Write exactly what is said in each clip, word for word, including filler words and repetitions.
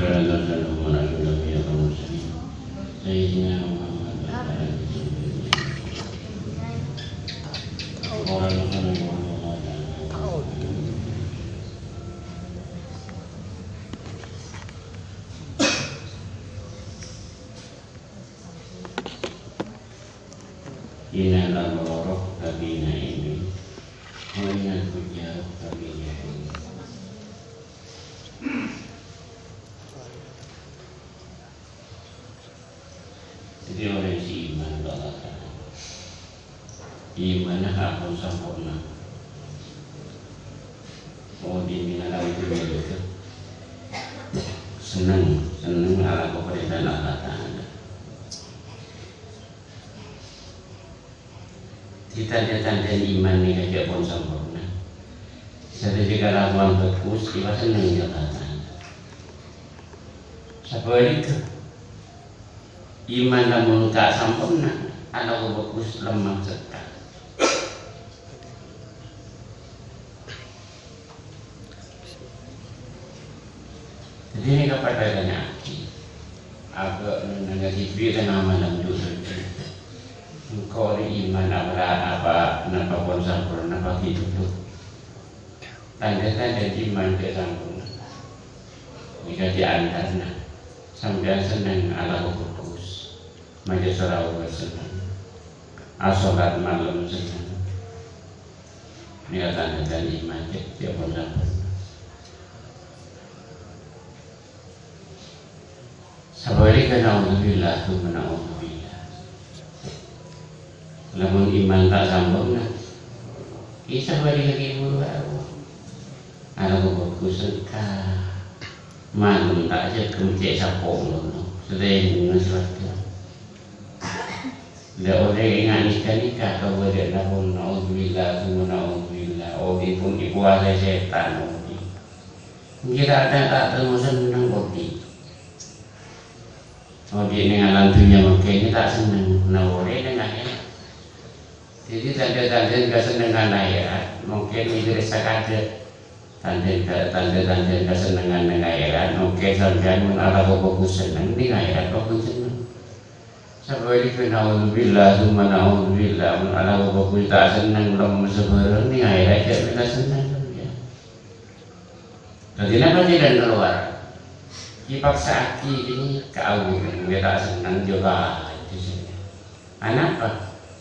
والصلاة والسلام على أشرف الأنبياء والمرسلين سيدنا محمد وعلى آله وصحبه أجمعين. Innal abrara lafi na'imin, wa innal fujjara lafi jahim. Dhâddhi, orèng sè iman ka Allah Ta'ala, imanna ampon samporna. Oh, dhinèng alam dhunnya itu senneng, senneng alako parèntana Allah Ta'ala. Dhâddhi, tandhâ-tandhâna iman nèka jhâ' pon samporna. Sadhâjâ kalakowan bhâghus, èpasennengngè Allah Ta'ala. Sabhâligghâ, iman lamon ta' samporna, alako bhâghus lemma, sèkka. Dhâddhi, nèka padhâ tanya'aghi. Abâ' nèng-nèng dhibi' tengah malam jhughân. Engko' rè iman apa, apa, napa pon samporna, napa ghi' dudu? Tandhâ-tandhâ iman jhâ' samporna. Nèka dhâddhi antarna. Sampèyan senneng alako bhâghus. Maca selawat senneng. Asholat malem senneng. Nèka tandhâ-tandhâ iman jhâ' pon samporna. Sabhâligghâ, naudzubillah, tsumma naudzubillah. Lamon iman ta' samporna, èsabhâligghâ ghi' buru karo. Alako bhâghus sèkka. Malem ta' jhâghem cè' sapo ngono. Sètèngnga sowarghâ. La ollè ènga' nèka-nèka kabâdâ'ânna pon naudzubillah, tsumma naudzubillah. Ollè pon èkobâsai sètan, ollè. Ènggi ta', ta', ta' terro senneng, ollè. Ollè nèng alam dhunnya mangkèn ta' senneng, na ollè nèng akhèrat. Dhâddhi, tandhâ-tandhâna kasennengngan akhèrat mangkèn èberri' sakadhâ'. Tandhâ-, tandhâ-tandhâna kasennengngan nèng akhèrat mangkèn sampèyan mon alako bhâghus senneng, nèng akhèrat pon senneng. Sabhâligghâ, naudzubillah, tsumma naudzubillah, mon alako bhâghus ta' senneng, lemma sabhârâng, nèng akhèrat jhâ' mènta senneng sampèyan. Dhâddhi, napa dhâddhiyâ kalowar? Èpaksa'aghi kènè' ka Allah, mè' ta' senneng, jhâ' kaèdhi senneng. Anapa?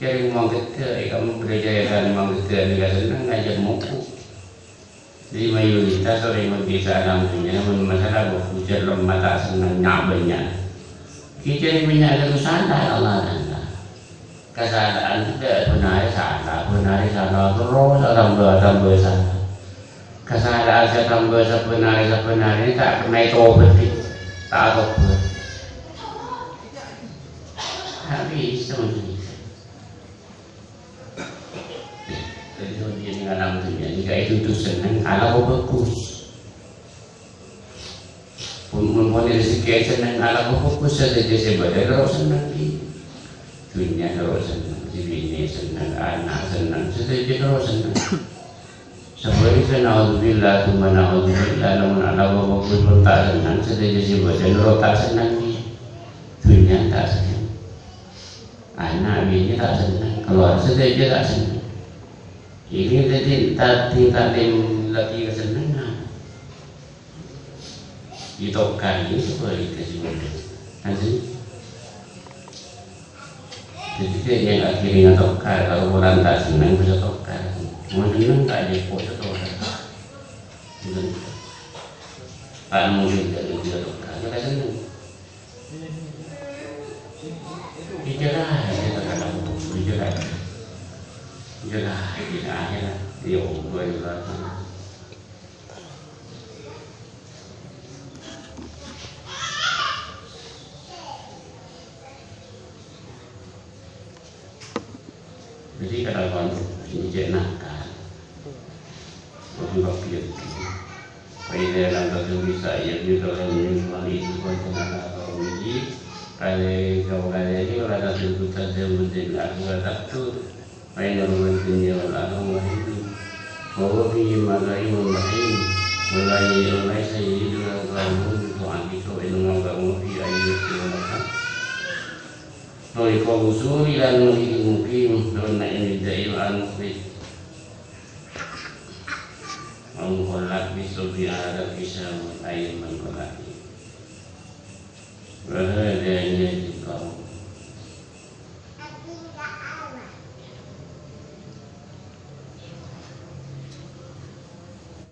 Jhâ' rèng mangghâddhâ, è kabbhi parcajâ rèng mangghâddhâ nèka senneng, ngajhâk monggu. Dhâddhi, mayoritas orèng mangghâddhâ alam dhunnya, mon masalah bhâghus jhâ' lemma ta' senneng, nya'-bânnya'. Ghi' jhâ' rèng bânnya' ghâllu sala Allah Ta'ala. Kasala'an bhender arè sala, bhender arè sala, terros atamba, atamba sala. Kasala'an sè atamba sabbhân arè, sabbhân arè ta' kennèng ètobhâdhi, ta' atobhât. Ta' bisa mangghâddhâ. Dhâddhi, dhâddhi, nèng alam dhunnya nèka ètuntut senneng alako bhâghus. Pon, mon, pon rejhekkè senneng alako bhâghus, sadhâjâ sè bâdâ terro senneng, ghi. Dhunnya terro senneng, sè binè senneng, ana' senneng, sadhâjâ terro senneng. Sabhâligghâ, naudzubillah, tsumma naudzubillah, lamon alako bhâghus pon ta' senneng, sadhâjâ sè bâdâ terro ta' senneng, ghi. Dhunnya ta' senneng. Ana' binè ta' senneng, kalowar sadhâjâ ta' senneng. Ini dhâddhi ta-, ta-, ta-, lagi kasennengngan. Ètokar ini sabhâligghâ sè bâdâ. Kan sih? Dhâddhi, dhâddhi, yang akhirnya tokar, kalau orang tak senang, bisa tokar. Mau senang, tak ada kuasa tokar. Gitu. Tak mungkin, tak bisa tokar. Kita senang. Jujur aja terhadap hukum, jujur aja. Jujur aja, jujur aja. Ya Allah, ya Allah. Jadi, kalakowan ini cè' nakal. Bukan bab rezeki. Fa idza lam takun bisa, ya, bi, kalau menyumbang itu, bukan ala qaumihi. Kali, kau kali ini, wala takun tutas, yang penting aku tak takut. Fa inna dunya wal akhirah wahidun. Wa huwa fihi ma qa'imun rahim. Wa la, wa laisa yuridu al qawmu bi ta'atika. Usuli lan muhyiddin mukim, dona ini daim al-mukhlis. Al-mukhallad bisobbi ala kisam ayman kolati. Wahadanya